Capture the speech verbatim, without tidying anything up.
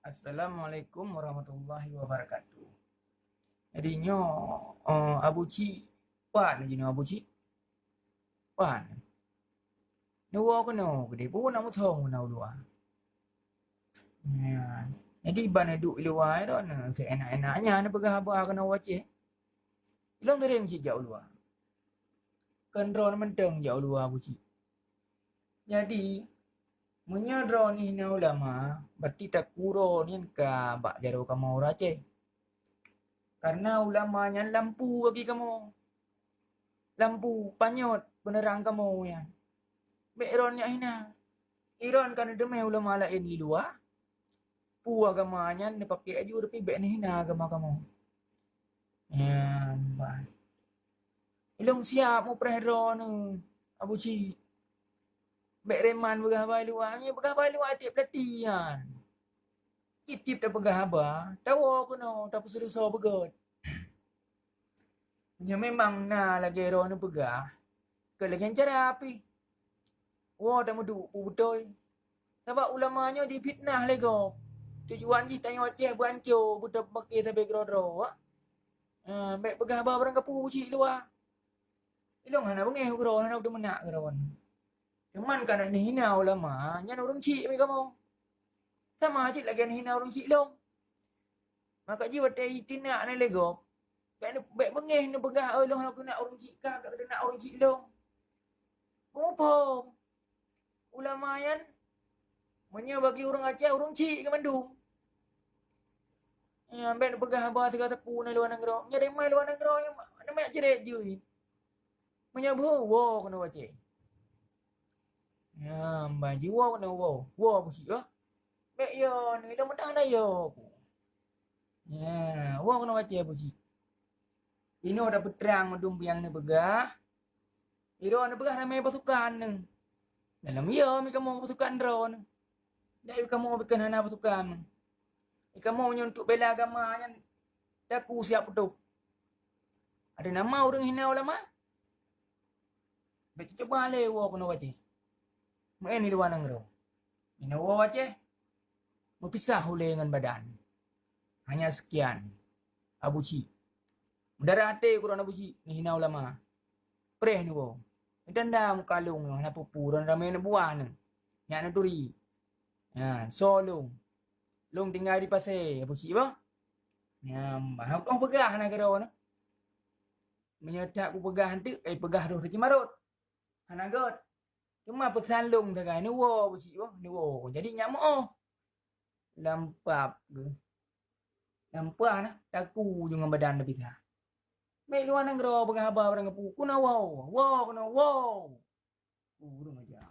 Assalamualaikum warahmatullahi wabarakatuh. Jadi nyoe, eh, Abu Cik, pan jinoe Abu Cik? Pan. Neuwoe keunoe keudeh, peue na muthong na u luwa. Nyan. Jadi ban neuduek i luwa droeneuh, seuenak-enaknya neupeugah haba keunoe u Aceh. Ilong sering cit jak u luwa. Kon droeneuh mantong jak u luwa Abu Cik. Jadi, meunyoe droeneuh hina ulama, berarti takue droeneuh nyan ka bak jaroe kamoe ureueng Aceh. Karena ulama nyan lampu bagi kamoe. Lampu, panyöt, peuneurang kamoe nyan. Bèk droeneuh hina. Droeneuh ka neudeungoe ulama laén di luwa, peue agama nyan neupakè aju, tapi bèk neuhina agama kamoe. Nyan ban. Ilong siap mupreh droeneuh, Abu Cik. Bèk reman peugah haba i luwa, nyan peugah haba i luwa tiep latihan. Tiep-tiep tapeugah haba, tawoe keunoe, tapeuseuleusoe beugöt. Nyoe memang na lagèe droeneuh peugah, keu lagèe cara pih. Woe tameuduek peue beutôi. Sabab ulama nyoe jifitnah lé gob. Tujuan jih tanyoe Aceh beuanco, beutapakè sabe keudroe-droe. Ah, bèk peugah haba barang kapeue Abu Cik luwa. Ilong hana beungèh keudroe, hana teumeunak keudroe. Cuman kana neuhina ulama, nyan ureueng chik mi kamoe. Sama cit lagèe neuhina ureueng chik lôn. Maka jih watèe jitinak na lé gob, bèk, bèk beungèh neupeugah, "Oh, lôn hana keuneuk ureueng chik kah, bèk keuneuk ureueng chik lôn." Muphom. Ulama nyan, meunyoe bagi ureueng Aceh, ureueng chik keu mandum. Ya, bèk neupeugah haba teuga teupeu na luwa nanggroe. Nyan memang luwa nanggroe nyan, nyan mak cirek jih. Meunyoe beuhe, woe keunoe Aceh. Ya, ban jiwoe keunoe woe. Woe Abu Cik, oh. Bèk yo, ni dah mudah dah yo. Ya, woe keunoe Aceh Abu Cik. Inoe dah peutrang meudum biang neupeugah. Iro neupeugah ramè pasukan neuh. Dalam yo mi kamoe pasukan droeneuh. Dak kamoe bukon hana pasukan. Kamoe nyoe untuk bela agama nyan taku siap putôh. Ada nama ureueng hina ulama? Bèk cuba lé woe keunoe Aceh. Meu'en di luwa nanggroe. Inoe woe Aceh, meupisah ulèe ngon badan. Hanya sekian. Abu Cik. Meudarah até keu droeneuh Abu Cik, neuhina ulama. Preh neuwoe. Neutanda muka lôn nyoe, hana peue-peue, droeneuh ramè neubuah neuh. Nyak neuturi. Ha, soe lôn. Lôn tinggai di pasè, Abu Cik bah. Nyan, bah, oh peugah na keudroe neuh. Meunyoe that kupeugah eunteuk, eh, peugah roh teucimarot. Hana göt. Teuma peusan lôn sagai, neuwoe Abu Cik bah, neuwoe. Jadi nyak meu'oh. Lampap geuh. Lampah na, taku ujong ngon badan teupisah. Bèk luwa nanggroe peugah haba barang kapeue, keunoe woe, woe keunoe woe. Ureueng aja.